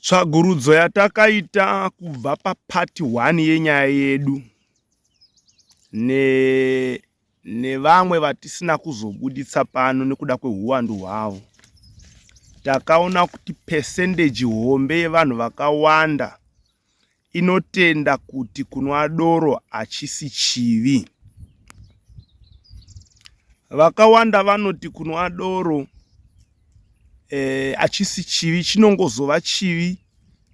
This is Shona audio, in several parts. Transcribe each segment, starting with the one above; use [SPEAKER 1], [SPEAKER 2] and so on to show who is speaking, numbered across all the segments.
[SPEAKER 1] Tsvagurudzo yatakaita kubva papart 1 yenyaya yedu ne nevamwe vatisina kuzobuditsa pano nekuda kwehuwandu hwavo, takaona kuti pesendeji hombe yevanhu vakawanda inotenda kuti kunwa doro hachisi chivi. Vakawanda vanoti kunwa doro hachisi chivi, chinongozova chivi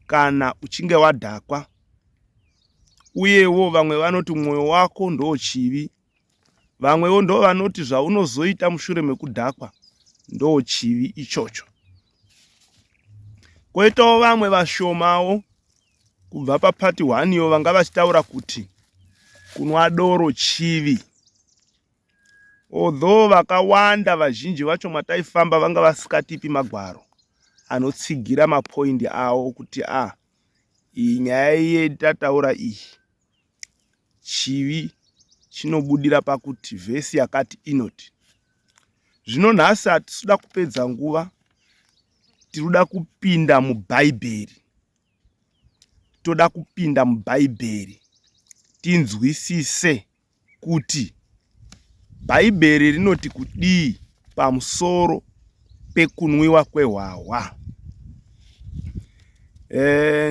[SPEAKER 1] kana uchinge wadhakwa. Uyewo vamwe vanoti mwoyo wako ndo chivi. Vamwewo ndo vanoti zvaunozoita mushure mekudhakwa ndo chivi ichocho. Koitawo vamwe vashomawo kubva papati 1 iyo vanga vachitaura kuti kunwa doro chivi. Although vakawanda vazhinji vacho mataifamba vanga vasikatipi magwaro anotsigira mapoindi awo kuti a iyi nyaya yetataura iyi chivi chinobudira pakuti vhesi yakati inoti. Zvino nhasi hatisi kupedza nguva, tinoda kupinda muBhaibheri. Toda kupinda muBhaibheri tinzwisise kuti Bhaibheri rinoti kudii pamusoro pekunwiwa kwehwahwa.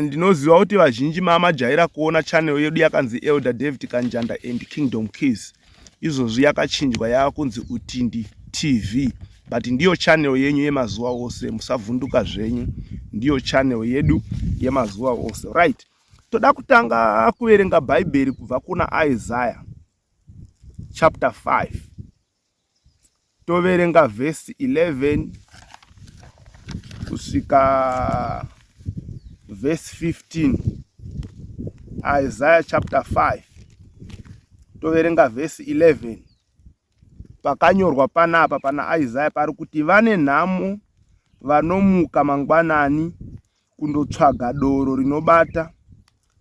[SPEAKER 1] Ndinoziva kuti vazhinji mamajaira kuona channel yedu yakanzi Elder David Kanjanda and Kingdom Keys. Izvozvi yakachinjwa yakunzi Utindi TV, but ndiyo channel yenyu yemazuva ose, musavhunduka zvenyu, ndiyo channel yedu yemazuva ose. Right, toda kutanga kuverenga Bhaibheri kubva kuna Isaiah chapter 5, toverenga vhesi 11 kusvika vhesi 15. Isaiah chapter 5, toverenga vhesi 11. Pakanyorwa panapa pana Isaiah pari kuti, vane nhamo vanomuka mangwanani kundotsvaga doro rinobata,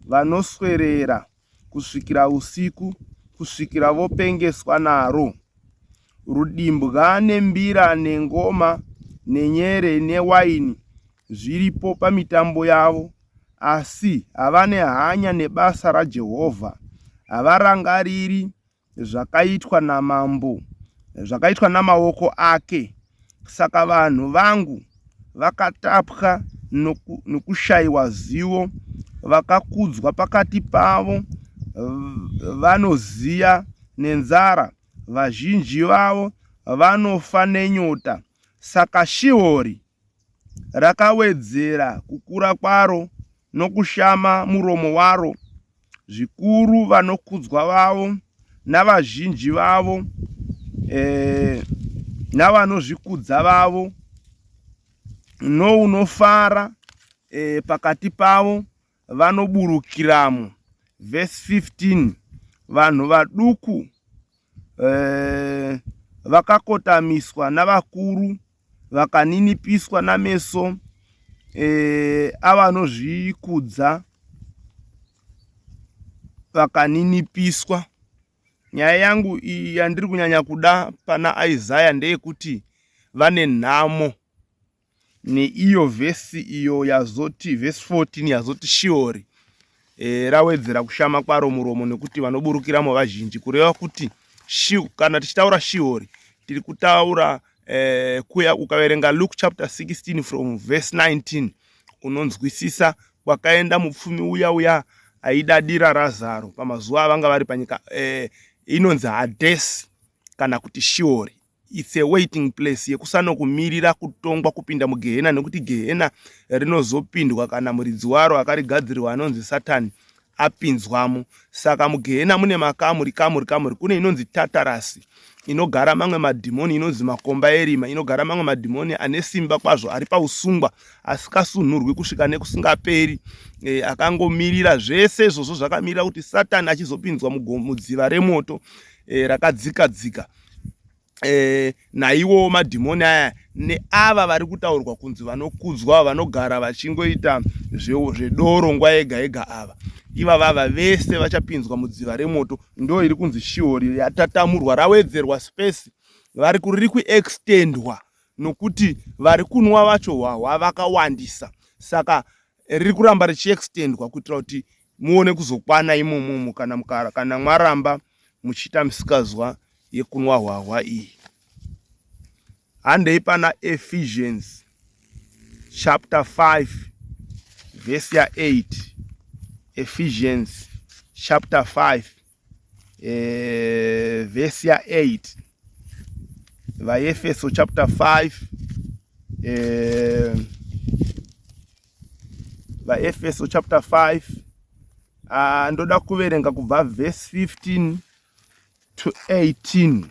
[SPEAKER 1] vanoswerera kusvikira usiku, kusvikira vopengeswa naro. Rudimbwa nembira nengoma nenyere newaini zviripo pamitambo yavo, asi havane hanya nebasa raJehovha, havarangariri zvakaitwa namambo, zvakaitwa namaoko ake. Saka vanhu vangu vakatapwa nokushayiwa zivo, vakakudzwa pakati pavo vanoziya nenzara, vazhinji vavo vanofa nenyota. Saka Shihori rakawedzera kukura kwaro nokushama muromo waro zvikuru, vanokudzwa vavo navazhinji vavo navanozvikudza vavo nounofara pakati pavo vanoburukiramo. Vhesi 15, vanhu vaduku vakakotamiswa navakuru, vakaninipiswa nameso avanozvikudza vakaninipiswa. Nyaya yangu iyi yandiri kunyanya kuda pana Isaiah ndeyekuti vane nhamo, neiyo vhesi iyo yazoti, vhesi 14 yazoti Shiori rawedzera kushama kwaro muromo nekuti vanoburukiramo vazhinji. Kureva kuti kana tichitaura Shiori tiri kutaura kuya ukaverenga Luke chapter 16 from verse 19 unonzwisisa kwakaenda mupfumi uya uya aidadira Razaro pamazuva avanga vari panyika, inonzi Hades kana kuti Shiori. It's a waiting place yekusanokumirira kutongwa kupinda mugehena, nekuti gehena rinozopindwa kana muridzi waro akarigadzirirwa anonzi Satani apinzwamo. Saka mugehena mune makamuri kamuri kamuri. Kune inonzi Tatarasi inogara mamwe madhimoni, inonzi makomba erima inogara mamwe madhimoni ane simba kwazvo ari pausungwa asikasunhurwi kusvika nekusingaperi, akangomirira zvese izvozvo zvakamirira kuti Satani achizopinzwa mudziva remoto rakadzika dzika. Naiwowo madhimoni aya neava vari kutaurwa kunzi vanokudzwa vanogara vachingoita zvedoro nguva yega yega, ava ivavava vese vachapinzwa mudziva remoto. Ndo iri kunzi Shiori yatatamurwa, rawedzerwa space, vari riri kuextendwa nokuti vari kunwa vacho hwahwa vakawandisa. Saka Riri kuramba richiextendwa kuitira kuti muone kuzokwana imomomo kana mukara kana mwaramba muchiita misikazwa yekunwa hwahwa iyi. Handei pana Ephesians chapter 5 verse ya 8. Ephesians chapter 5 verse ya 8. VaEfeso chapter 5 VaEfeso chapter 5, ndoda kuverenga kubva verse 15 to 18.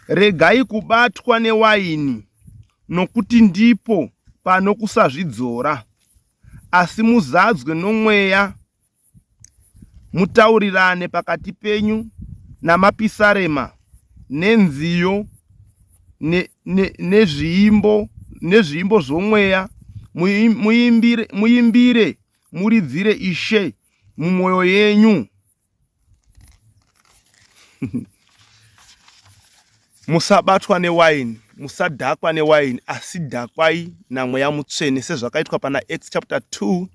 [SPEAKER 1] Regai kubatwa newaini, nokuti ndipo pano kusazvidzora, asi muzadzwe nomweya, mutaurirane pakati penyu namapisarema nenziyo nezviimbo ne, ne zvomweya, muimbire, muimbire muridzire Ishe mumwoyo yenyu. Musabatwa newaini, musadhakwa newaini, asi dhakwai naMweya Mutsvene, sezvakaitwa pana Acts chapter 2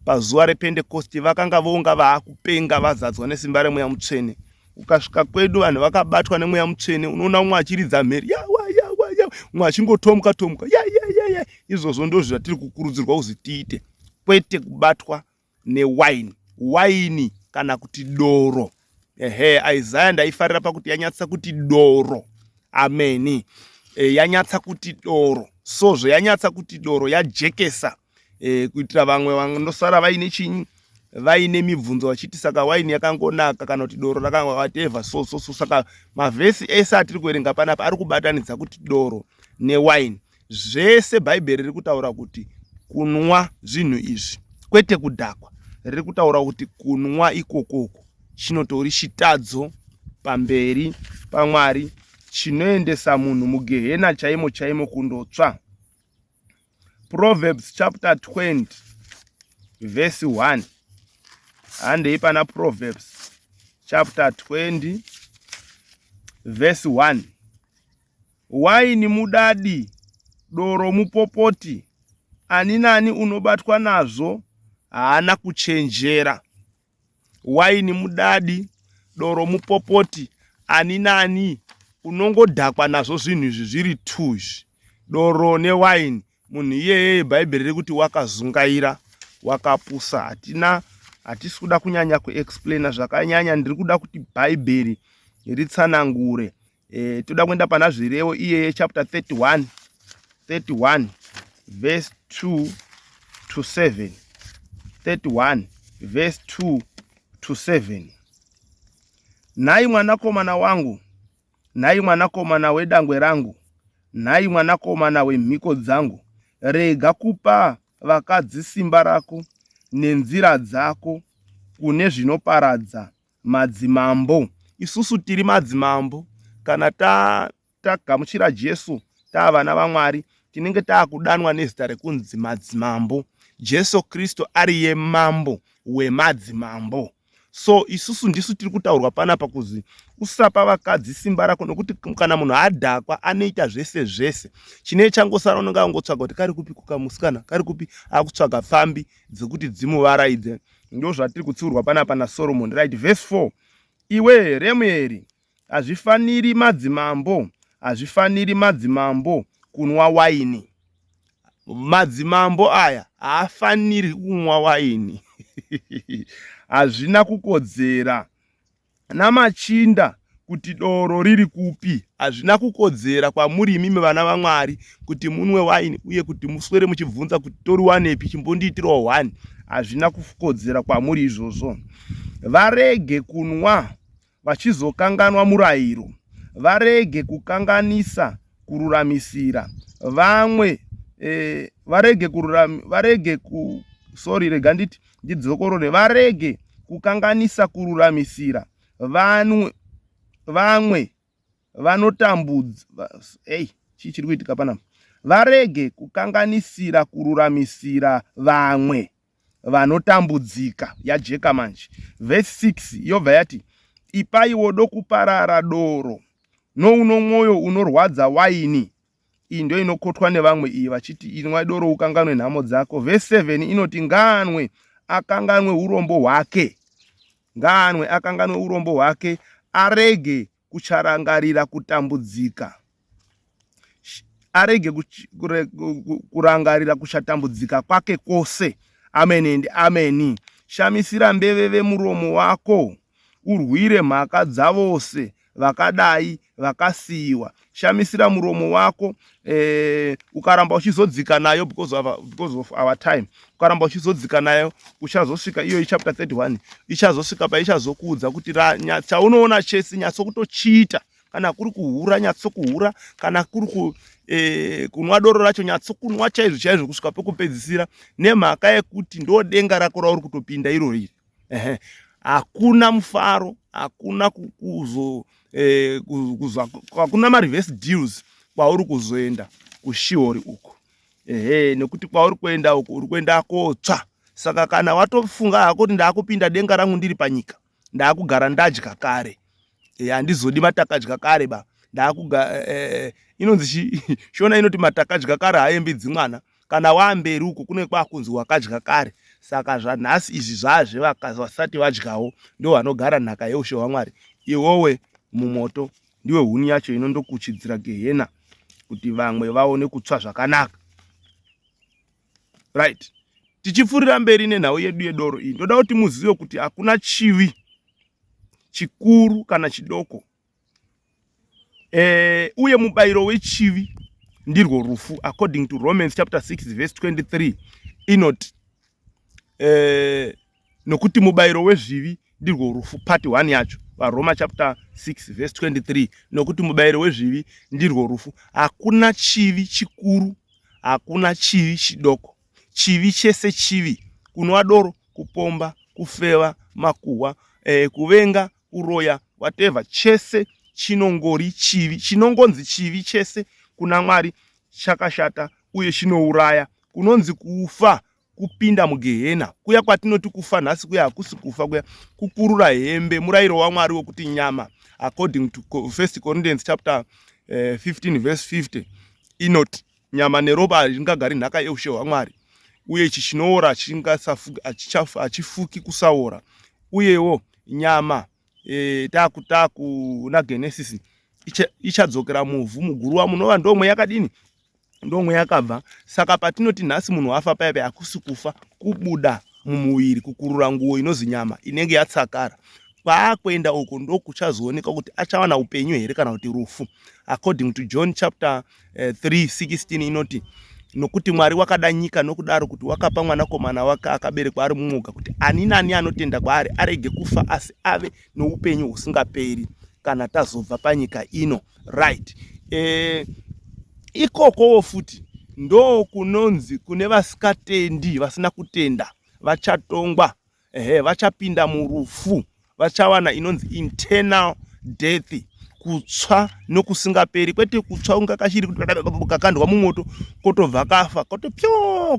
[SPEAKER 1] pazuva rePentekosti. Vakanga vonga vaakupenga, vazadzwa nesimba reMweya Mutsvene. Ukasvika kwedu vanhu vakabatwa neMweya Mutsvene, unoona umwe achiridza mheri, yawa yawa yawa, umwe achingotomuka tomuka, ya ya ya ya. Izvozvo ndo zvatiri kukurudzirwa kuzi tiite, kwete kubatwa newaini, waini kana kuti doro. Ehe, Isaya ndaifarira pakuti yanyatsa kuti doro. Ameni. Yanyatsa kuti doro. So zvayanyatsa kuti doro yajekesa, kuitira vamwe vanosara vaine chinyi, vaine mibvunzo, vachiti saka waini yakangonaka kana kuti doro rakanga whatever. So so so saka mavhesi ese atiri kuverenga panapa ari kubatanidza kuti doro newaini. Zvese Bhaibheri riri kutaura kuti kunwa zvinhu izvi, kwete kudhakwa. Riri kutaura kuti kunwa ikokoko chinotori chitadzo pamberi paMwari, chinoendesa munhu mugehena chaimo chaimo, kundotsva. Proverbs chapter 20 verse 1. Handei pana Proverbs chapter 20 verse 1. Waini mudadi, doro mupopoti, ani nani unobatwa nazvo haana kuchenjera. Waini mudadi, doro mupopoti, ani nani unongodhakwa nazvo zvinhu izvi zviri two izvi, doro newaini, munhu iyeye Bhaibheri rekuti wakazungaira, wakapusa. Hatina, hatisi kuda kunyanya kuexplaina zvakanyanya. Ndiri kuda kuti Bhaibheri ritsanangure. Toda kuenda pana Zvirevo iyeye chapter 31, 31 verse 2 to 7. 31 verse 2 to 7. Nhai mwanakomana wangu, nhai mwanakomana wedangwe rangu, nhai mwanakomana wemhiko dzangu, rega kupa vakadzi simba rako nenzira dzako kune zvinoparadza madzimambo. Isusu tiri madzimambo kana tagamuchira Jesu, taa vana vaMwari, tinenge taakudanwa nezita rekunzi madzimambo. Jesu Kristu ariye mambo wemadzimambo. So isusu ndisu tiri kutaurwa panapa kuzi usapa vakadzi simba rako, nokuti kana munhu adhakwa anoita zvese zvese. Chine changosara unonge angotsvaga kuti kari kupi kukamusikana, kari kupi, akutsvaga pfambi dzekuti dzimuvaraidze. Ndo zvatiri kutsiurwa panapa naSoromoni. Right, verse 4. Iwe Remueri, hazvifaniri madzimambo, hazvifaniri madzimambo kunwa waini. Madzimambo aya haafaniri kunwa waini, hazvina kukodzera, namachinda kuti doro riri kupi. Hazvina kukodzera kwamuri imimi vana vaMwari kuti munwe waini uye kuti muswere muchibvunza kuti toriwanepi, chimbondiitirawo one. Hazvina kukodzera kwamuri izvozvo. Varege kunwa vachizokanganwa murayiro, varege kukanganisa kururamisira vamwe, varege kururami, varege ku, sorry, rega nditi ndidzokorore. Varege kukanganisa kururamisira vanwe, vamwe vanotambudza. Ei, chii chiri kuitika panapa? Varege kukanganisira kururamisira vamwe vanotambudzika. Yajeka manje. Vhesi 6 yobva yati, ipaiwo dokuparara doro, nouno mwoyo unorwadza waini. Iyi ndiyo inokotwa nevamwe iyi vachiti inwa doro ukanganwe nhamo dzako. Vhesi 7 inoti ngaanwe akanganwe urombo hwake. Ngaanwe akanganwe urombo hwake arege kucharangarira kutambudzika. Arege kurangarira kuchatambudzika kwake kwose. Amen and amen. Shamisira mbeveve muromo wako urwire mhaka dzavose vakadai vakasiyiwa. Shamisira muromo wako eh, ukaramba uchizodzika nayo because of, because of our time ukaramba uchizodzika nayo uchazosvika iyoyi chapter 31 ichazosvika paichazokuudza kuti chaunoona chese nyatsokutochiita kana kuri kuhura nyatsokuhura kana kuri ku, eh, kunwa doro racho nyatsokunwa chaizvo chaizvo kusvika pekupedzisira nemhaka yekuti ndo denga rako rauri kutopinda iro riri. Ehe, hakuna mufaro, hakuna kuzo eh, kuzo hakuna mareverse deals kwauri kuzoenda kushihori uku. Ehe, nekuti kwauri kuenda uku uri kuenda kotsva. Saka kana watofunga hako kuti ndakupinda denga rangu ndiri panyika, ndakugara ndadya kare. Eh, handizodi matakadya kare ba. Ndakuga eh, inonzi chi Shona inoti matakadya kare haembidzi mwana. Kana waamberi uko kune kwakunzi wakadya kare. Saka zvanhasi izvi zvazve vasati vadyawo ndo vanogara nhaka yeushe hwaMwari. Iwowe mumoto ndiwe huni yacho inondokuchidzira gehena kuti vamwe vaone kutsva zvakanaka. Right. Tichipfuurira mberi nenhau yedu yedoro iyi, ndoda kuti muzive kuti hakuna chivi chikuru kana chidoko e, uye mubayiro wechivi ndirwo rufu according to Romans chapter 6 verse 23 inoti e, nokuti mubayiro wezvivi ndirwo rufu part 1 yacho vaRoma chapter 6 verse 23 nokuti mubayiro wezvivi ndirwo rufu. Hakuna chivi chikuru, hakuna chivi chidoko. Chivi chese chivi, kunwa doro, kupomba, kufeva, makuhwa, eh, kuvenga, kuroya, whatever, chese chinongori chivi, chinongonzi chivi chese kuna Mwari chakashata uye chinouraya. Kunonzi kufa kupinda mugehena kuya kwatinoti kufa nhasi kuya hakusi kufa kuya kukurura hembe murayiro waMwari wekuti nyama according to First Corinthians chapter 15 eh, verse 50 inoti nyama neropa hazvingagari nhaka yeushe hwaMwari uye ichi chinoora hachifuki kusaora uyewo nyama e, taku taku na Genesis ichadzokera muvhu muguruva munova ndomwe yakadini ndomwe yakabva. Saka patinoti nhasi munhu afa paya paya hakusi kufa, kubuda mumuviri, kukurura nguo inozi nyama inenge yatsakara. Kwaakuenda uko ndokuchazooneka kuti achawana upenyu here kana kuti rufu. According to John chapter 3:16 eh, inoti nokuti Mwari wakada nyika nokudaro kuti wakapa mwanakomana wake akaberekwa ari mumwoga kuti ani nani anotenda kwaari arege kufa asi ave noupenyu husingaperi kana tazobva panyika ino. Right. Eh, ikokowo futi ndo kunonzi kune vasikatendi vasina kutenda vachatongwa, ehe, vachapinda murufu, vachawana inonzi internal death, kutsva nokusingaperi, kwete kutsva kunga kachiri kuti kakandwa mumoto kotobva kafa kotopyo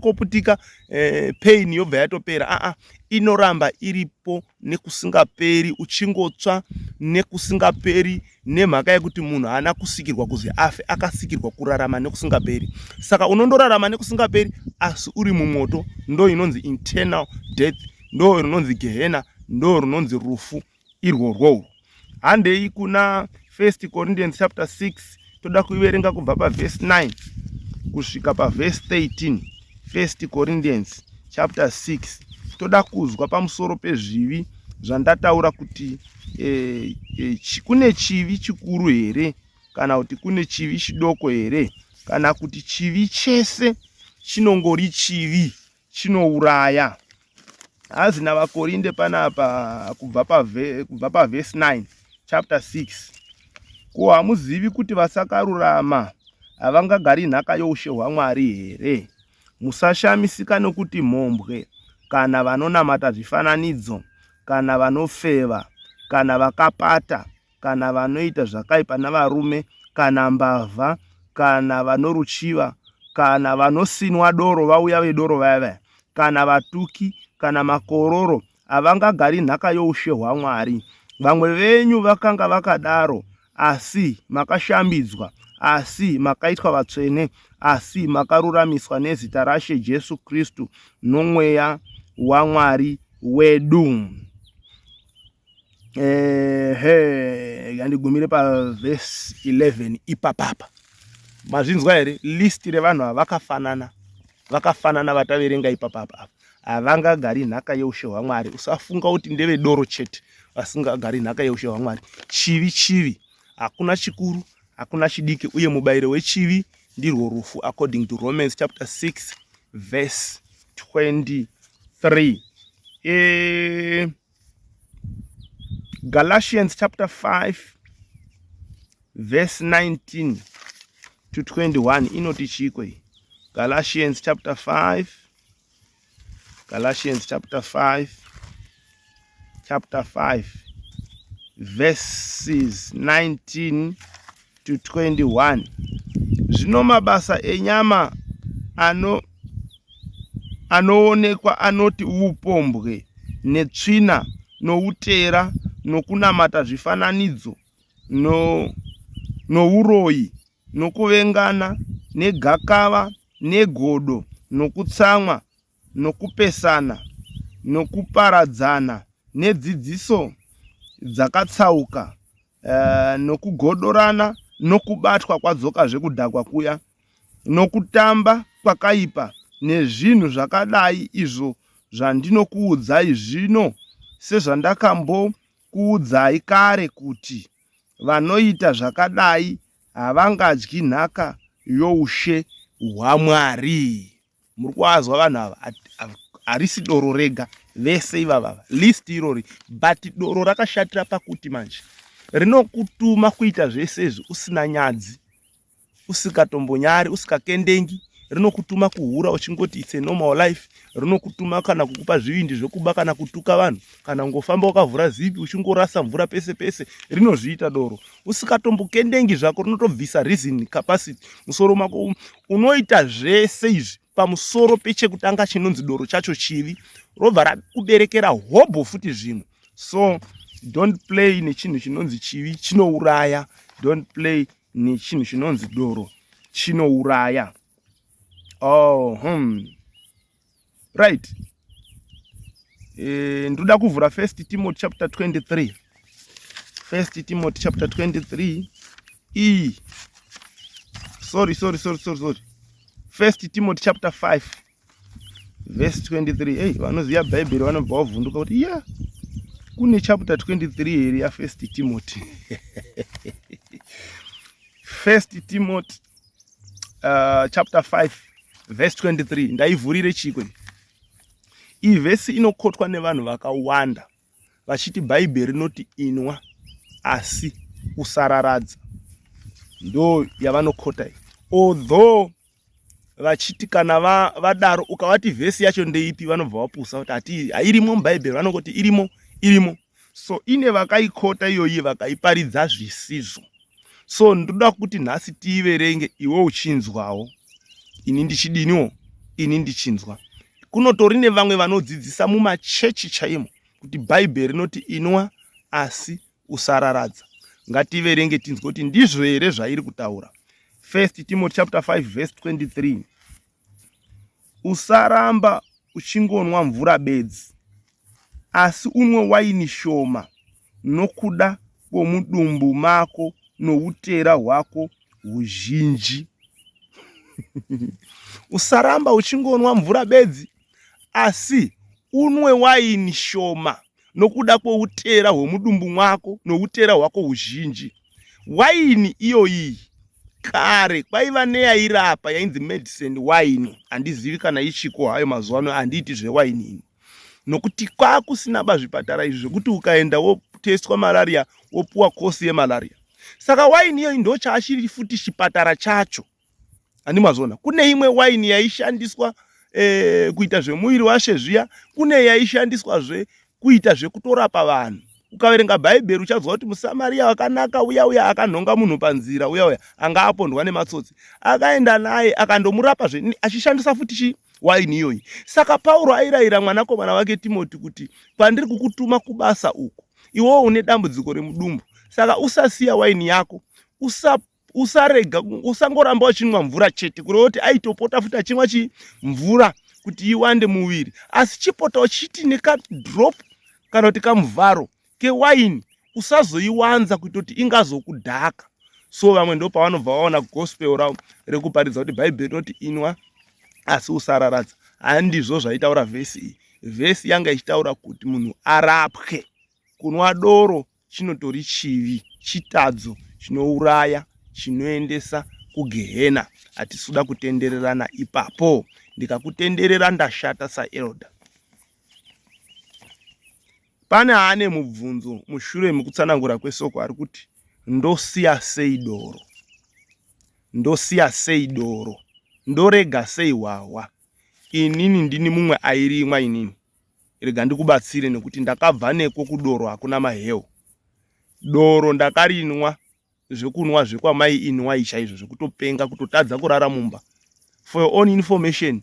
[SPEAKER 1] koputika, eh, pain yobva yatopera. Aa, inoramba iripo nekusingaperi, uchingotsva nekusingaperi, nemhaka yekuti munhu haana kusikirwa kuzi afe, akasikirwa kurarama nekusingaperi. Saka unondorarama nekusingaperi asi uri mumoto, ndo inonzi internal death, ndo rinonzi gehena, ndo rinonzi rufu irworwo. Handei kuna 1 Corinthians chapter 6, toda kuiverenga kubva pavhesi 9 kusvika pavhesi 13. 1 Corinthians chapter 6, toda kuzwa pamusoro pezvivi zvandataura kuti e, e, kune chivi chikuru here kana kuti kune chivi chidoko here kana kuti chivi chese chinongori chivi chinouraya. Hazi navaKorinde panapa kubva pavhesi 9 chapter 6, ko hamuzivi kuti vasakarurama havangagari nhaka youshe hwaMwari here? Musashamisika nokuti mhombwe kana vanonamata zvifananidzo kana vanofeva kana vakapata kana vanoita zvakaipa navarume kana mbavha kana vanoruchiva kana vanosinwa doro vauya vedoro vaya vaya kana vatuki kana makororo havangagari nhaka youshe hwaMwari. Vamwe venyu vakanga vakadaro, asi makashambidzwa, Asi makaitwa vatsvene, asi makaruramiswa nezita raShe Jesu Kristu noMweya waMwari wedu. Ehe, yandigumire pavhesi 11 ipapapa. Mazvinzwa here? List revanhu ava vakafanana, vakafanana vataverenga ipapapa apa. Havangagari nhaka yeushe hwaMwari. Usafunga kuti ndevedoro chete vasingagari nhaka yeushe hwaMwari. Chivi chivi, hakuna chikuru, hakuna chidiki, uye mubayiro wechivi ndirwo rufu, according to Romans chapter 6 verse 23. Galatians chapter 5 verse 19 to 21 inoti chiiko iyi? Galatians chapter 5, Galatians chapter 5, chapter 5 verses 19 to 21. Zvino mabasa enyama ano anoonekwa anoti upombwe netsvina noutera nokunamata zvifananidzo no nouroyi nokuvengana negakava negodo nokutsamwa nokupesana nokuparadzana nedzidziso dzakatsauka nokugodorana nokubatwa kwadzokazve kudhakwa kuya nokutamba kwakaipa nezvinhu zvakadai izvo zvandinokuudzai zvino sezvandakambokuudzai kare kuti vanoita zvakadai havangadyi nhaka youshe hwaMwari. Muri kuazwa vanhu ava, harisi doro rega, vese ivava list irori, but doro rakashatira pakuti manje rinokutuma kuita zvese izvi usina nyadzi, usikatombonyari, usikakendengi. Rinokutuma kuhura uchingoti it's a normal life. Rinokutuma kana kukupa zvivindi zvekuba kana kutuka vanhu kana kungofamba wakavhura zipi uchingorasa mvura pese pese. Rinozviita doro usikatombokendengi zvako, rinotobvisa reason capacity musoro mako. Unoita zvese izvi pamusoro pechekutanga chinonzi doro chacho chivi, robva rakuberekera hobho futi zvimwe. So don't play nechinhu chinonzi chivi, chinouraya. Don't play nechinhu chinonzi doro, chinouraya. Oh, Right. Ndoda kuvhura First Timothy chapter 23. First Timothy chapter 23. E. Sorry, sorry, sorry, sorry, sorry. First Timothy chapter 5 verse 23. Hey, vanoziva Bhaibheri vanobva vavhunduka kuti yeah, kune chapter 23 here ya First Timothy? First Timothy chapter 5 verse 23. Ndaivhurire chiko iyi vhesi? Inokotwa nevanhu vakawanda vachiti Bhaibheri rinoti inwa asi usararadza. Ndo yavanokota iyi, although vachiti kana vadaro ukavati vhesi yacho ndeipi, vanobva vapusa kuti hati hairimo muBhaibheri. Vanongoti irimo, irimo. So ine vakaikota iyoyi vakaiparidza zvisizvo. So ndoda kuti nhasi tiiverenge, iwe uchinzwawo, ini ndichidiniwo, ini ndichinzwa. Kunotori nevamwe vanodzidzisa mumachechi chaimo kuti Bhaibheri rinoti inwa asi usararadza. Ngativerenge tinzwe kuti ndizvo here zvairi kutaura. First Timothy chapter 5 verse 23. Usaramba uchingonwa mvura bedzi, asi unwe waini shoma nokuda kwomudumbu mako noutera hwako huzhinji. Usaramba uchingonwa mvura bedzi, asi unwe waini shoma nokuda kwoutera hwomudumbu mwako noutera hwako huzhinji. Waini iyoyi kare kwaiva neyairapa yainzi medicine wine. Handizivi kana ichiko hayo mazuva ano, handiiti zvewaini ini, nokuti kwakusina bazvipatara izvi zvekuti ukaenda wotestwa malaria wopuwa kosi yemalaria. Saka waini iyoyi ndo chaachiri futi chipatara chacho. Handimazvona, kune imwe waini yaishandiswa kuita zvemuviri washe zviya, kune yaishandiswazve kuita zvekutorapa vanhu. Ukaverenga Bhaibheri uchanzwa kuti muSamaria wakanaka uya uya akanhonga munhu panzira uya uya anga apondwa nematsotsi, akaenda naye akandomurapa zve achishandisa futi chi waini iyoyi. Saka Pauro airayira mwanakomana wake Timoti kuti kwandiri kukutuma kubasa uku, iwewo une dambudziko remudumbu, saka usasiya waini yako, Usarega, usangoramba uchinwa mvura chete, kureva kuti aitopota futi achinwa chii? Mvura kuti iwande muviri, asi chipota uchiti nekadrop kana kuti kamuvharo kewaini, usazoiwanza kuita kuti ingazokudhaka. So vamwe ndo pavanobva vaona gospel ravo rekuparidza kuti Bhaibheri rinoti inwa asi usararadza. Handizvo zvaitaura vhesi iyi. Vhesi yanga ichitaura kuti munhu arapwe. Kunwa doro chinotori chivi, chitadzo chinouraya, chinoendesa kugehena. Hatisi kuda kutendererana ipapo. Ndikakutenderera ndashata saelder. Pane ane mubvunzo mushure mekutsanangura kwesoko ari kuti ndosiya sei doro? Ndosiya sei doro? Ndorega sei hwahwa? Inini ndini mumwe airimwa inini. Rega ndikubatsire nekuti ndakabva neko kudoro hakuna maheu. Doro ndakarinwa zvekunwa zvekwamai inwai chaizvo zvekutopenga kutotadza kurara mumba. For your own information,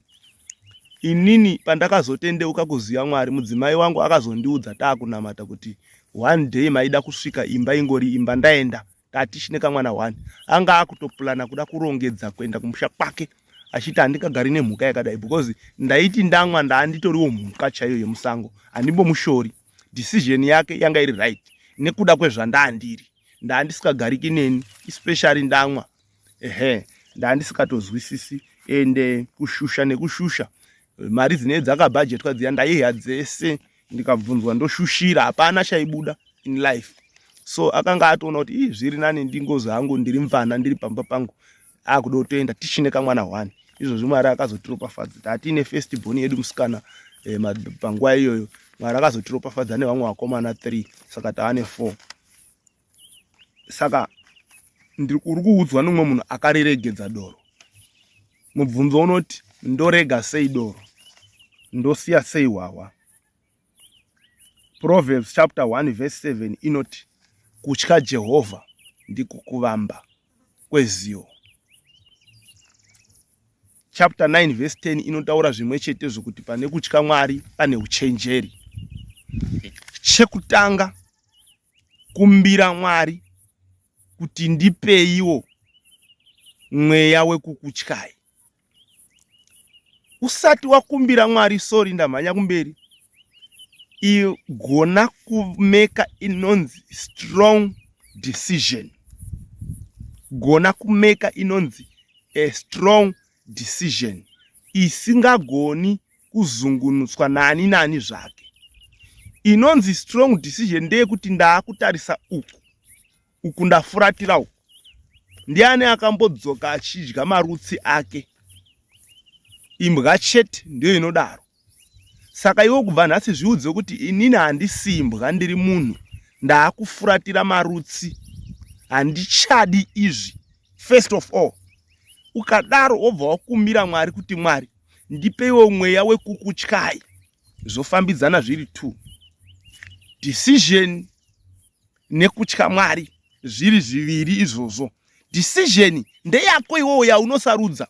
[SPEAKER 1] inini pandakazotendeuka kuziva Mwari, mudzimai wangu akazondiudza taakunamata kuti one day maida kusvika imba ingori imba ndaenda tatichine kamwana one. Anga akutopulana kuda kurongedza kuenda kumusha kwake achiti handingagari nemhuka yakadai, because ndaiti ndamwa ndaanditoriwo mhuka chaiyo yemusango, handimbomushori. Decision yake yanga iri right nekuda kwezvandaandiri, ndaandisikagariki neni, especially ndamwa. Ehe, ndaandisikatozwisisi ende kushusha nekushusha mari dzinee dzakabhajetwa dziya ndaiha dzese, ndikabvunzwa ndoshushira, hapana chaibuda in life. So akanga atoona kuti ii zviri nani ndingozi hangu ndiri mvana ndiri pamba pangu, akuda kutoenda tichine kamwana one. Izvozvi Mwari akazotiropafadza, tatiine first born yedu musikana panguva iyoyo. Mwari akazotiropafadza nevamwe vakomana 3, saka taane 4. Saka uri kuudzwa nemumwe munhu akariregedza doro. Mubvunzo unoti ndorega sei doro? Ndosiya sei hwahwa? Proverbs chapter 1 verse 7 inoti kutya Jehovha ndiko kuvamba kwezivo. Chapter 9 verse 10 inotaura zvimwe chete zvokuti pane kutya Mwari pane uchenjeri. Chekutanga, kumbira Mwari kuti ndipeiwo mweya wekukutyai. Usati wakumbira Mwari, sorry ndamhanya kumberi, igona kumeka inonzi strong decision. Gona kumeka inonzi a strong decision isingagoni kuzungunutswa nani nani zvake. Inonzi strong decision ndeyekuti ndaakutarisa uku uku, ndafuratira uku. Ndiani akambodzoka achidya marutsi ake? Imbwa chete ndiyo inodaro. Saka iwe kubva nhasi zviudze kuti inini handisi imbwa, ndiri munhu, ndaakufuratira marutsi, handichadi izvi. First of all, ukadaro wobva wakumbira Mwari kuti Mwari ndipeiwo mweya wekukutyai. Zvofambidzana zviri two, decision nekutya Mwari zviri zviviri izvozvo. Decision ndeyako iwowo yaunosarudza.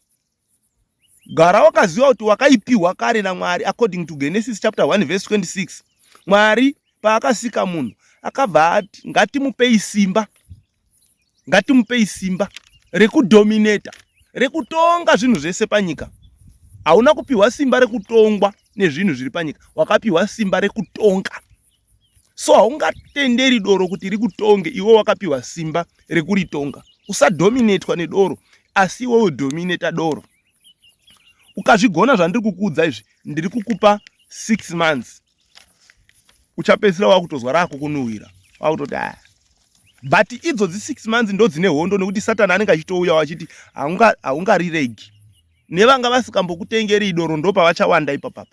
[SPEAKER 1] Gara wakaziva kuti wakaipiwa kare naMwari according to Genesis chapter 1 verse 26. Mwari paakasika munhu akabva ati ngatimupei simba, ngatimupei simba rekudominata, rekutonga zvinhu zvese panyika. Hauna kupiwa simba rekutongwa nezvinhu zviri panyika, wakapiwa simba rekutonga. So haungatenderi doro kuti rikutonge, iwe wakapiwa simba rekuritonga. Usadominatwa nedoro, asi iwe udominata doro. Ukazvigona zvandiri kukuudza izvi, ndiri kukupa 6 months, uchapedzisira wakutozwa rakukunuhwira, wakutoti ah. But idzodzi 6 months ndo dzine hondo, nekuti Satani anenge achitouya achiti haungariregi. Nevanga vasingambokutengeri doro ndo pavachawanda ipapapa,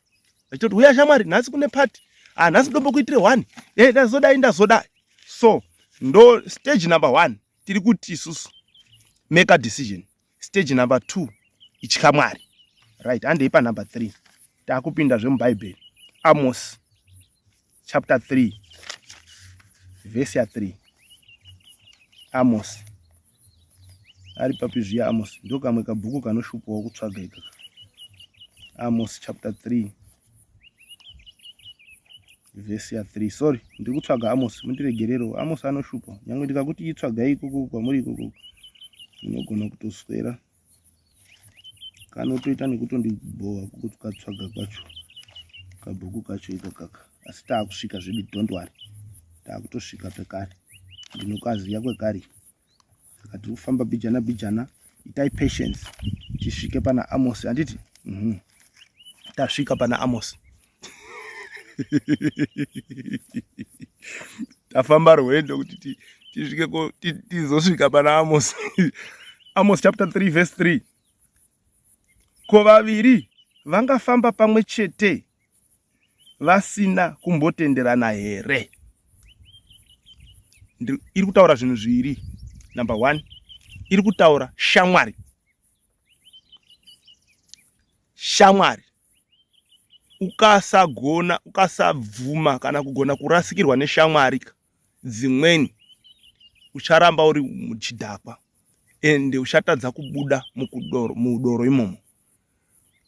[SPEAKER 1] vachitoti uya shamwari, nhasi kune party, ah, nhasi ndombokuitire one, ndazodai ndazodai. So ndo stage number 1 tiri kuti isusu make a decision. Stage number 2, itya Mwari. Right, handei pa number 3, taakupinda zvemubhaibheri. Amos chapter 3 verse ya 3. Amos ari papi zviya? Amos ndo kamwe kabhuku kanoshupawo kutsvaga ikaka. Amos chapter 3 vhesi ya 3. Sorry, ndiri kutsvaga Amos, mundiregerero. Amos anoshupa, nyange ndikakuti itsvagai ikoko kwamuri ikoko. Munogona kutoswera kanotoita nekutondibhowa kukatsvaga kwacho kabhuku kacho ikakaka asi taakusvika zvedu don't worry taakutosvika pekare ndinokaziya kwekare saka tiri kufamba bhijana bhijana itai patience tisvike pana Amos handiti mm -hmm. Tasvika pana Amos tafamba rwendo kuti tisvike tizosvika pana Amos. Amos chapter 3 verse 3 ko vaviri vangafamba pamwe chete vasina kumbotenderana here? Iri kutaura zvinhu zviviri. Number one, iri kutaura shamwari. Shamwari. Ukasagona, ukasabvuma kana kugona kurasikirwa neshamwari dzimweni, ucharamba uri muchidhakwa ende uchatadza kubuda mukudoro, mudoro imomo.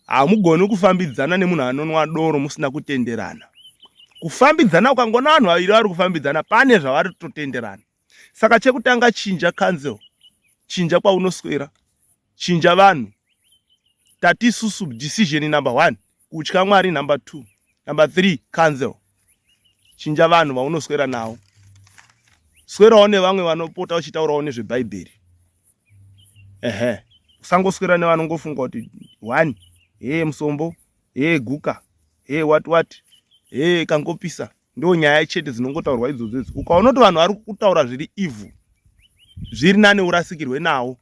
[SPEAKER 1] Hamugoni kufambidzana nemunhu anonwa doro musina kutenderana. Kufambidzana, ukangoona vanhu vaviri vari kufambidzana pane zvavari kutotenderana. Saka chekutanga, chinja council, chinja kwaunoswera, chinja vanhu. Tati isusu decision number 1 kutya Mwari, number 2, number 3 council. Chinja vanhu vaunoswera navo, swerawo nevamwe vanopota vachitaurawo nezvebhaibheri. Ehe, usangoswera nevanongofunga kuti one hee musombo, hee guka, hee what what, hee kangopisa. Ndo nyaya chete dzinongotaurwa idzodzo idzi. Ukaona kuti vanhu vari kutaura zviri evil, zviri nani urasikirwe nawo.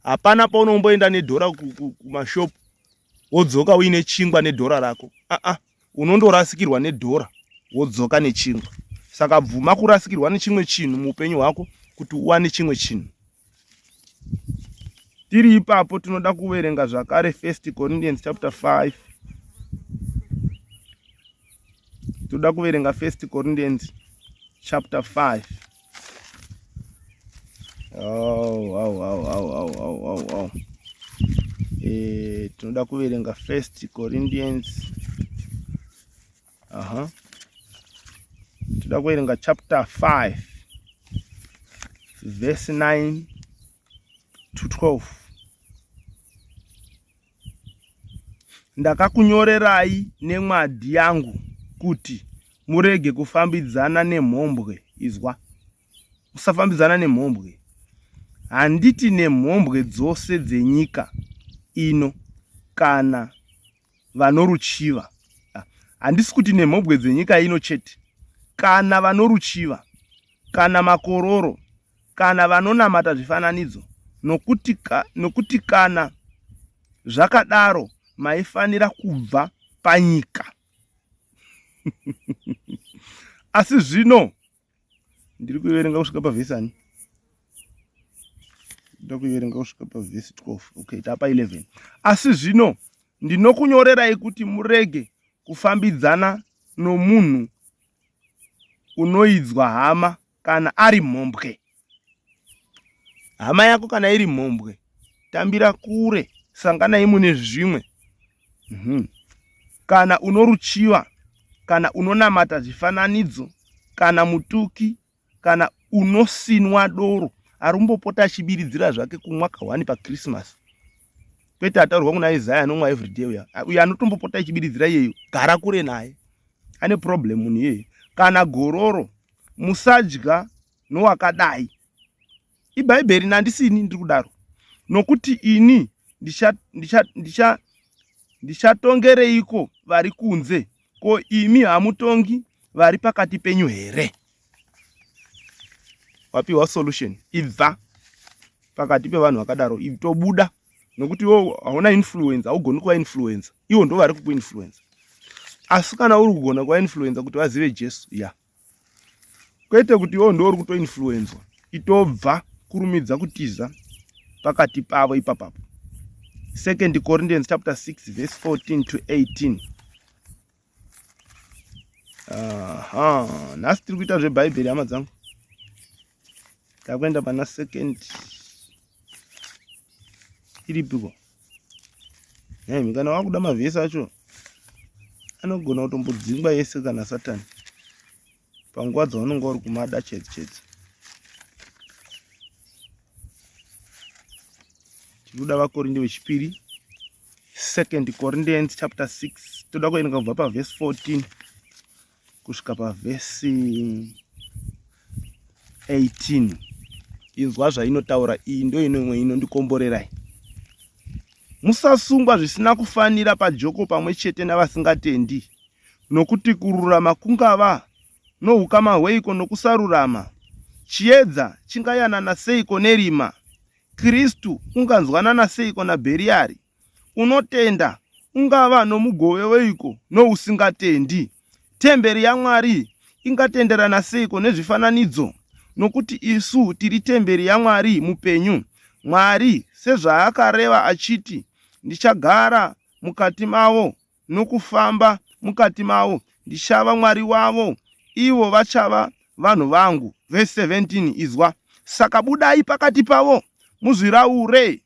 [SPEAKER 1] Hapana paunomboenda nedhora kumashopu wodzoka uine chingwa nedhora rako. Aa, unondorasikirwa nedhora wodzoka nechingwa. Saka bvuma kurasikirwa nechimwe chinhu muupenyu hwako kuti uwane chimwe chinhu. Tiri ipapo tinoda kuverenga zvakare 1 Corinthians chapter 5. Toda kuverenga 1 Corinthians chapter 5. Oh, oh, oh, oh, oh, oh, oh, oh. Tinoda kuverenga 1 Corinthians. Aha. Toda kuverenga chapter 5 verse 9 to 12. Ndakakunyorerai nemwadhi yangu kuti murege kufambidzana nemhombwe. Izwa, usafambidzana nemhombwe. Handiti nemhombwe dzose dzenyika ino kana vanoruchiva. Handisi kuti nemhombwe dzenyika ino chete, kana vanoruchiva, kana makororo, kana vanonamata zvifananidzo, nokuti, nokuti kana zvakadaro maifanira kubva panyika. Asi zvino ndiri kuiverenga kusvika pavhesi ani? Ndoda kuiverenga kusvika pavhesi 12. Okay, tapa 11. Asi zvino ndinokunyorerai kuti murege kufambidzana nomunhu unoidzwa hama kana ari mhombwe. Hama yako kana iri mhombwe, tambira kure, sanganai mune zvimwe. Kana unoruchiva, kana unonamata zvifananidzo, kana mutuki, kana unosinwa doro, arumbopota achibiridzira zvake kumwa kahwani paChristmas. Kwete ataurwa kuna Isaiah anomwa everyday uya. Uyo anotombopota achibiridzira iyeyo, gara kure naye. Ane problem munhu iyeye. Kana gororo, musadya nowakadai. Ibhaibheri nandisini ndiri kudaro. Nokuti ini ndichatongereiko vari kunze? Ko imi hamutongi vari pakati penyu here? Wapiwa solution. Ibva pakati pevanhu vakadaro, itobuda, nokuti iwe hauna influence, haugoni kuva influencer. Iwo ndo vari kukuinfluencer. Asi kana uri kugona kuva influencer kuti vazive Jesu, ya. Kwete kuti iwe ndo uri kutoinfluenzwa. Itobva, kurumidza kutiza pakati pavo ipapapo. 2 Corinthians chapter 6 verse 14 to 18. Aha, nhasi tiri kuita zvebhaibheri hama dzangu. Takuenda pana second iripiko? Nhaimi, kana wakuda mavhesi acho anogona kutombodzingwa yese kana Satani panguva dzaunenge uri kumada chete chete. Tinoda vaKorinde vechipiri, Second Corinthians chapter 6, toda kuverenga kubva pavhesi 14 kusvika pavhesi 18. Inzwa zvainotaura iyi, ndo inomwe inondikomborerai. Musasungwa zvisina kufanira pajoko pamwe chete navasingatendi, nokuti kururama kungava noukama hweiko nokusarurama? Chiedza chingayanana seiko nerima? Kristu unganzwanana seiko naBheriari? Unotenda ungava nomugove weiko nousingatendi? Temberi yaMwari ingatenderana seiko nezvifananidzo? Nokuti isu tiri temberi yaMwari mupenyu. Mwari sezvaakareva achiti, Ndichagara mukati mavo nokufamba mukati mavo, ndichava Mwari wavo, ivo vachava vanhu vangu. Vhesi 17, Izwa, saka budai pakati pavo, muzviraure,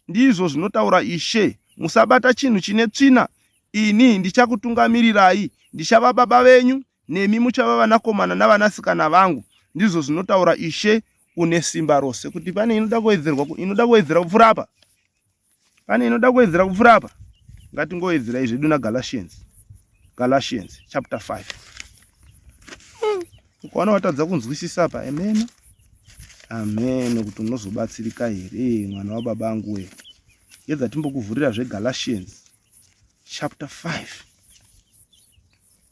[SPEAKER 1] ndizvo zvinotaura Ishe, musabata chinhu chine tsvina, ini ndichakutungamirirai, ndichava baba venyu, nemi muchava vanakomana navanasikana vangu, ndizvo zvinotaura Ishe une simba rose. Kuti pane inoda kuwedzerwa, inoda kuwedzera kupfuura apa? Pane inoda kuwedzera kupfuura apa? Ngatingowedzerai zvedu naGalatians. Galatians chapter 5. Ukaona watadza kunzwisisa apa, amen. Amen, kuti unozobatsirika here mwana wababa angu we. Yedza timbokuvhurira zveGalatians chapter 5.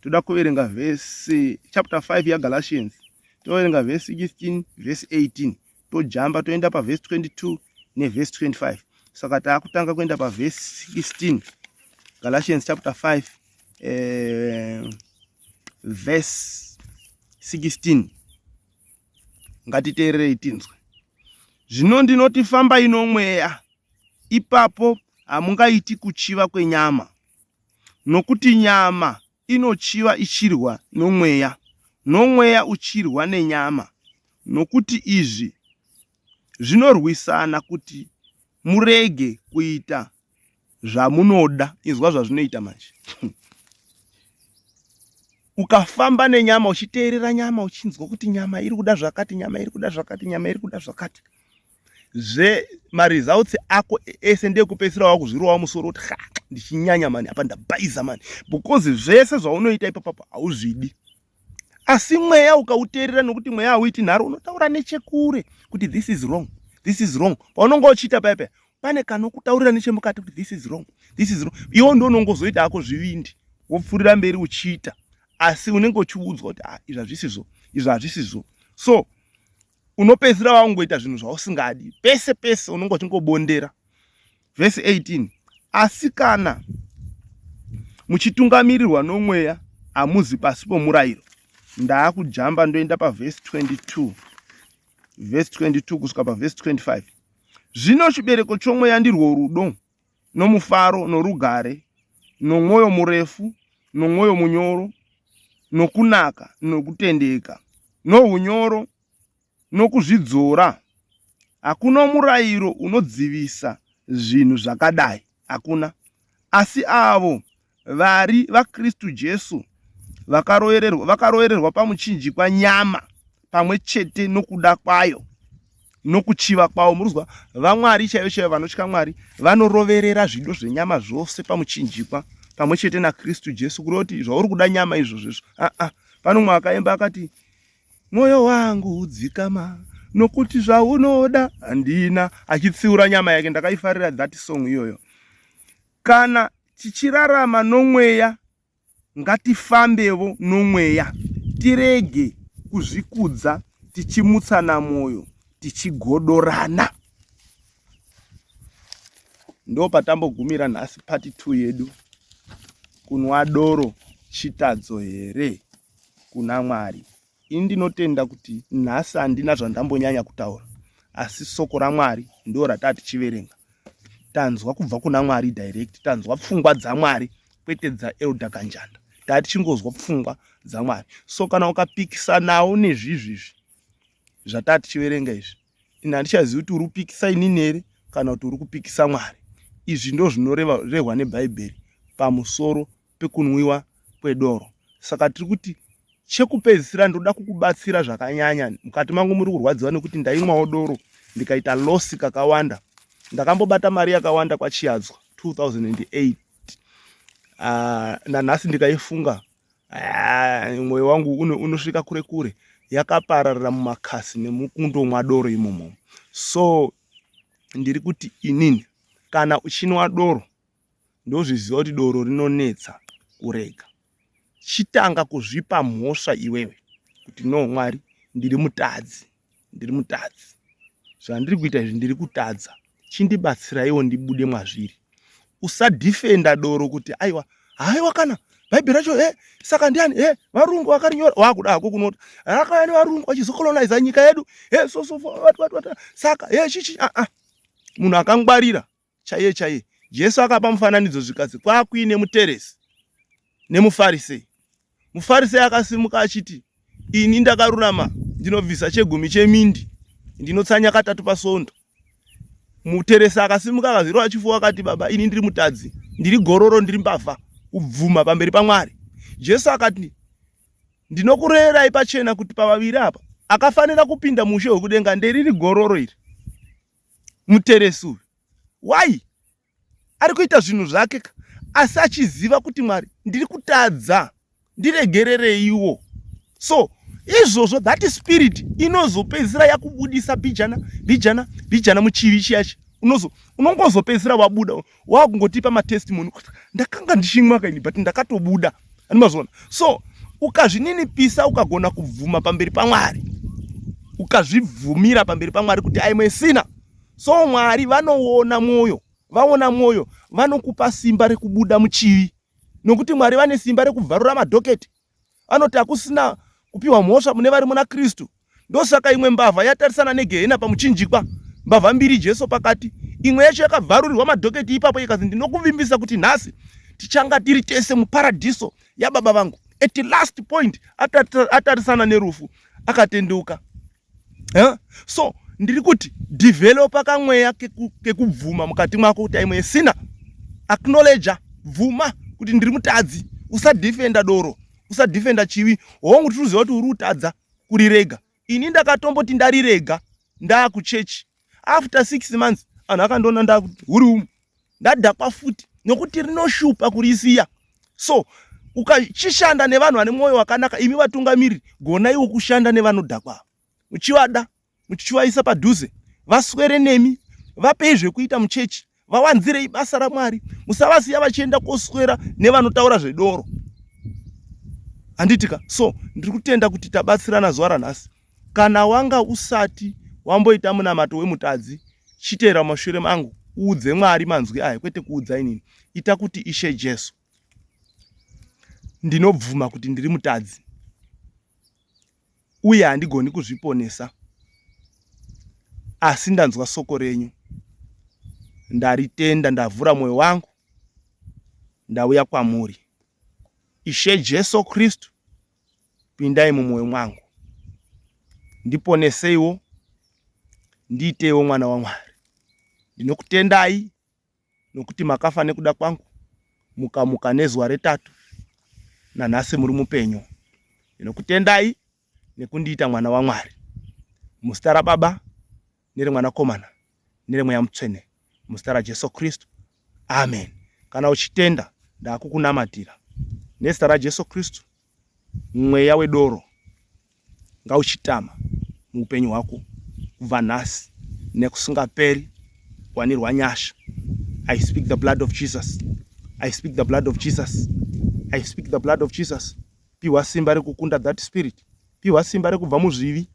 [SPEAKER 1] Toda kuverenga verse chapter 5 yaGalatians. Toverenga verse 16, verse 18. Tojamba toenda pavhesi 22 nevhesi 25. Saka taakutanga kuenda pavhesi 16. Galatians chapter 5 verse 16. Ngatiteererei tinzwe. Zvino ndinoti fambai nomweya, ipapo hamungaiti kuchiva kwenyama. Nokuti nyama inochiva ichirwa nomweya, nomweya uchirwa nenyama, nokuti izvi zvinorwisana kuti murege kuita zvamunoda. Inzwa zvazvinoita manje. Ukafamba nenyama uchiteerera nyama, uchinzwa kuti nyama iri kuda zvakati, nyama iri kuda zvakati, nyama iri kuda zvakati, zve maresults ako ese ndekupedzisira wakuzvirova musoro kuti ha, ndichinyanya mani, apa ndabhaiza mani, because zvese zvaunoita ipapapo hauzvidi. Asi mweya ukauteerera, nokuti mweya hauiti nharo, unotaura nechekure kuti this is wrong, this is wrong. Paunonga uchiita paya paya, pane kanokutaurira nechemukati kuti this is wrong, this is wrong. Iwo ndo unongozoita hako zvivindi, wopfuurira mberi uchiita, asi unenge uchiudzwa kuti ah, izvi hazvisizvo, izvi hazvisizvo. So unopedzisira wakungoita zvinhu zvausingadi pese pese, unonge uchingobondera. Vhesi 18, asi kana muchitungamirirwa nomweya, hamuzi pasi pomurayiro. Ndaakujamba ndoenda pavhesi 22, vhesi 22 kusvika pavhesi 25. Zvino chibereko chomweya ndirwo rudo, nomufaro, norugare, nomwoyo murefu, nomwoyo munyoro, nokunaka, nokutendeka, nohunyoro, nokuzvidzora. Hakuna murayiro unodzivisa zvinhu zvakadai, hakuna. Asi avo vari vaKristu Jesu vakarovererwa pamuchinjikwa nyama pamwe chete nokuda kwayo nokuchiva kwavo. Muruzwa, vaMwari chaivo chaivo vanotya Mwari vanoroverera zvido zvenyama zvose pamuchinjikwa pamwe chete naKristu Jesu, kureva kuti zvauri kuda nyama izvozvo izvo. Aa, pano mumwe akaimba akati, mwoyo wangu udzikama nokuti zvaunoda handina, achitsiura nyama yake. Ndakaifarira that song iyoyo. Kana tichirarama nomweya, ngatifambevo nomweya, tirege kuzvikudza, tichimutsana mwoyo, tichigodorana. Ndo patambogumira nhasi part 2 yedu. Kunwa doro chitadzo here kuna Mwari? Ini ndinotenda kuti nhasi handina zvandambonyanya kutaura, asi soko raMwari ndo rataa tichiverenga. Tanzwa kubva kuna Mwari direct, tanzwa pfungwa dzaMwari kwete dzaElder Kanjanda. Taa tichingozwa pfungwa dzaMwari. So kana ukapikisanawo nezvizvizvi zvataa tichiverenga izvi, ini handichazivi kuti uri kupikisa inini here kana kuti uri kupikisa Mwari. Izvi ndo zvinorehwa neBhaibheri pamusoro pekunwiwa kwedoro. Saka tiri kuti chekupedzisira, ndoda kukubatsira zvakanyanya. Mukati mangu muri kurwadziwa nekuti ndaimwawo doro ndikaita losi kakawanda. Ndakambobata mari yakawanda kwaChiyadzwa 2008. Ah, nanhasi ndikaifunga ah, mwoyo wangu unosvika kure kure. Yakapararira mumakasi nemukundomwa doro imomo. So ndiri kuti inini kana uchinwa doro ndozviziva kuti doro rinonetsa kurega. Chitanga kuzvipa mhosva iwewe kuti no Mwari ndiri mutadzi, ndiri mutadzi. Zvandiri kuita izvi ndiri kutadza. Chindibatsiraiwo ndibude mwazviri. Usadhifenda doro kuti aiwa haiwa kana bhaibheri racho e saka ndiani e varungu vakarinyora wakuda hako kunota rakauya nevarungu vachizokolonaiza nyika yedu e so so what what what saka e chichi a a munhu akangwarira chaiye chaiye Jesu akapa mufananidzo zvikanzi kwakuine muteresi nemufarisei. Mufarisei akasimuka achiti ini ndakarurama ndinobvisa chegumi chemindi ndinotsanya katatu pasondo. Muteresi akasimuka akazvirova chifuva akati baba ini ndiri mutadzi ndiri gororo ndiri mbavha kubvuma pamberi paMwari. Jesu akati ndinokureverai pachena kuti pavaviri apa akafanira kupinda muushe hwekudenga nderiri gororo iri. Muteresi uyu why ari kuita zvinhu zvake asi achiziva kuti Mwari ndiri kutadza ndiregerereiwo. So izvozvo that spirit inozopedzisira yakubudisa bhijana bhijana bhijana muchivi chiyachi unongozopedzisira wabuda wakungotipa matestimony kuti ndakanga ndichimwa kaini but ndakatobuda andimazviona. So ukazvininipisa ukagona kubvuma pamberi paMwari ukazvibvumira pamberi paMwari kuti I'm a sinner. So Mwari vanoona mwoyo, vaona mwoyo vanokupa simba rekubuda muchivi nokuti Mwari vane simba rekubvarura madhoketi. Vanoti hakusina kupiwa mhosva mune vari muna Kristu. Ndosaka imwe mbavha yatarisana negehena pamuchinjikwa, mbavha mbiri Jesu pakati. Imwe yacho yakabvarurirwa madhoketi ipapo ikazi ndinokuvimbisa kuti nhasi tichanga tiri tese muparadhiso yababa vangu. At last point atarisana nerufu akatendeuka. Eh? So ndiri kuti developa kamweya kekubvuma mukati mwako kuti I'm a sinner. Acknowledge, bvuma kuti ndiri mutadzi. Usadefenda doro, usadefenda chivi. Hongu tiri kuziva kuti uri kutadza kurirega. Ini ndakatomboti ndarirega ndaakuchechi. After 6 months anhu akandiona ndakuti huri umu ndadhakwa futi nokuti rinoshupa kurisiya. So ukachishanda nevanhu vane mwoyo wakanaka, imi vatungamiriri gonaiwo kushanda nevanodhakwa muchivada muchivaisa padhuze vaswere nemi, vapei zvekuita muchechi, vawanzirei basa raMwari, musavasiya vachienda koswera nevanotaura zvedoro. Handitika? So ndiri kutenda kuti tabatsirana zuva ranhasi. Kana wanga usati wamboita munamato wemutadzi, chiteera mumashure mangu uudze Mwari manzwi aya, kwete kuudza inini. Ita kuti Ishe Jesu, ndinobvuma kuti ndiri mutadzi uye handigoni kuzviponesa, asi ndanzwa soko renyu, ndaritenda, ndavhura mwoyo wangu, ndauya kwamuri. Ishe Jesu Kristu, pindai mumwoyo mwangu, ndiponeseiwo, ndiiteiwo mwana waMwari. Ndinokutendai nokuti makafa nekuda kwangu, mukamuka nezuva retatu, nanhasi muri mupenyu. Ndinokutendai nekundiita mwana waMwari. Muzita raBaba nereMwanakomana nereMweya Mutsvene, muzita raJesu Kristu, amen. Kana uchitenda, ndakukunamatira nezita raJesu Kristu. Mweya wedoro ngauchitama muupenyu hwako kubva nhasi nekusingaperi. Wanirwa nyasha. I speak the blood of Jesus. I speak the blood of Jesus. I speak the blood of Jesus. Piwa simba rekukunda that spirit. Piwa simba rekubva muzvivi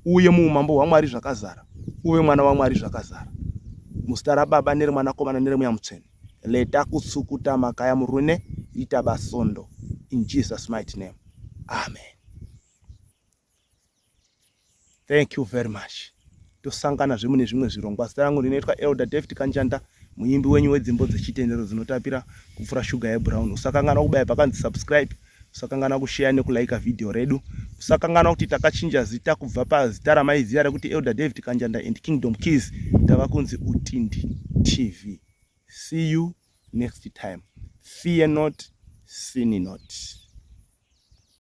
[SPEAKER 1] uye muumambo hwaMwari zvakazara. Uve mwana waMwari zvakazara. Muzita raBaba nereMwanakomana nereMweya Mutsvene. Leta kutsukuta makaya murune ita basondo. In Jesus mighty name. Amen. Thank you very much. Tosangana zve mune zvimwe zvirongwa. Zita rangu ndinoitwa Elder David Kanjanda, muimbi wenyu wedzimbo dzechitendero dzinotapira kupfuura shuga yebrown. Usakanganwa kubaya pakanzi subscribe, usakanganwa kushare nekulike video redu. Usakanganwa kuti takachinja zita kubva pazita ramaiziva rekuti Elder David Kanjanda and Kingdom Keys, tava kunzi Utindi TV. See you next time. Fear not, sin not.